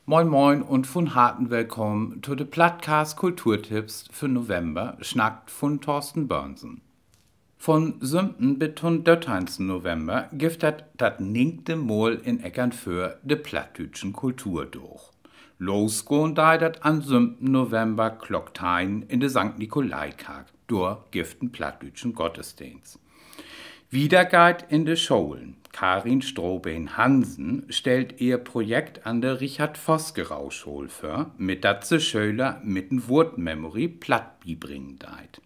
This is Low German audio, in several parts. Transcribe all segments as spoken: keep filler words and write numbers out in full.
Moin, moin un vun Harten willkamen to de Plattcast Kulturtipps för November, snackt vun Thorsten Börnsen. Vun söventen bit to'n dörteihnsten November gifft dat dat negente Mal in Eckernföör de plattdüütschen Kulturdaag. Losgahn deit dat an'n söventen November Klock teihn in de Sankt-Nikolai-Kark. Dor gifft 't en plattdüütschen Gottesdeenst. Wieder geiht in de Scholen. Karin Strobeen-Hansen stellt ehr Projekt an de Richard-Vosgerau-School vör, mit dat se Schöler mit en Woortmemory Platt bibringen deit.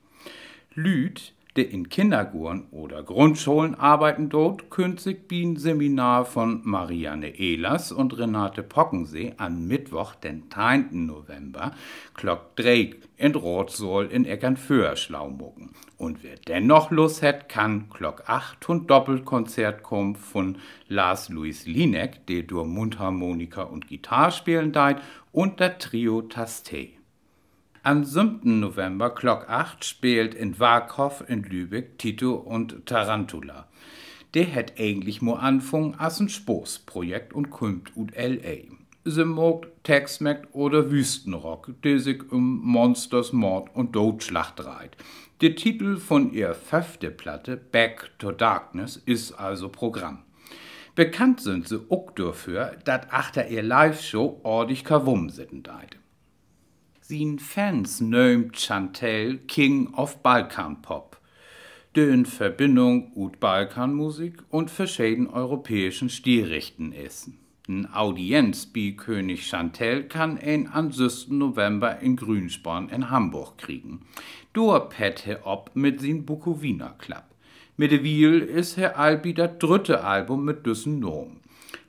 Lüüd, de in Kinnergoorn oder Grundscholen arbeiden doot, köönt sik bi'n Seminar vun Marianne Ehlers un Renate Pockensee an'n Mittwoch, den teihnden November, Klock dree in'n Raatsaal in Eckernföör slau maken. Un wer denn noch Lust hett, kann Klock acht to'n Doppelkonzert kamen vun Lars-Luis Linek, de dor Mundharmonika un Gitarr spelen deit, un dat Trio Taste. An'n söventen November Klock acht speelt in'n Warkhoff in Lübeck Tito un Tarantula. De hett egentlich mal anfungen as en Spaaßprojekt un kümmt ut L A. Se maakt Tex-Mex oder Wüstenrock, de sik üm Monsters, Moord un Dootslag dreiht. De Titel vun ehr föffte Platte, Back to Darkness, is also Programm. Bekannt sünd se ok dorför, dat achter ehr Liveshow ordig Krawum sitten deit. Sien Fans nöömt Chantelle King of Balkan Pop, de en Verbinnung ut Balkanmusik un verscheden europääschen Stilrichten is. En Audienz bi König Chantelle kann een an'n sössten November in Grünspan in Hamborg kriegen. Dor pett he op mit sien Bukowina Club. Middewiel is he al bi dat drütte Album mit düssen Naam.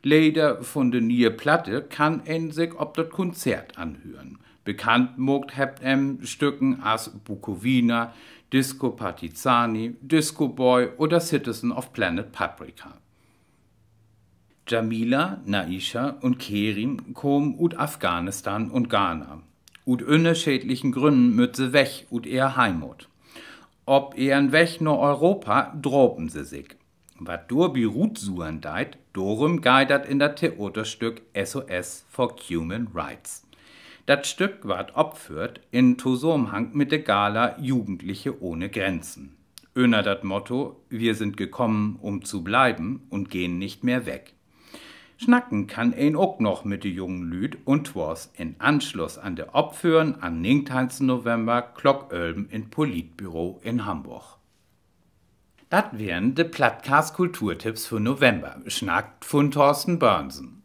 Leder vun de ne'e Platte kann een sik op dat Konzert anhören. Bekannt maakt hebbt em Stücken as Bukowina, Disco Partizani, Disco Boy oder Citizen of Planet Paprika. Jamila, Naisha un Kerim kamen ut Afghanistan un Ghana. Ut ünnerscheedlichen Grünnen mööt se weg ut ehr Heimat. Op ehren Weg na Europa drapen se sik. Wat dorbi rutsuern deit, dorüm geiht dat in dat Theaterstück S O S for Human Rights. Dat Stück warrt opföhrt in Tosamenhang mit de Gala Jugendliche ohne Grenzen. Ünner dat Motto: Wir sind gekommen, um zu bleiben und gehen nicht mehr weg. Snacken kann een ok noch mit de jungen Lüüd, un twoors in Ansluss an de Opföhren an'n negenteihnsten November Klock ölven in't Politbüro in Hamborg. Dat weren de Plattcast Kulturtipps för November, snackt vun Thorsten Börnsen.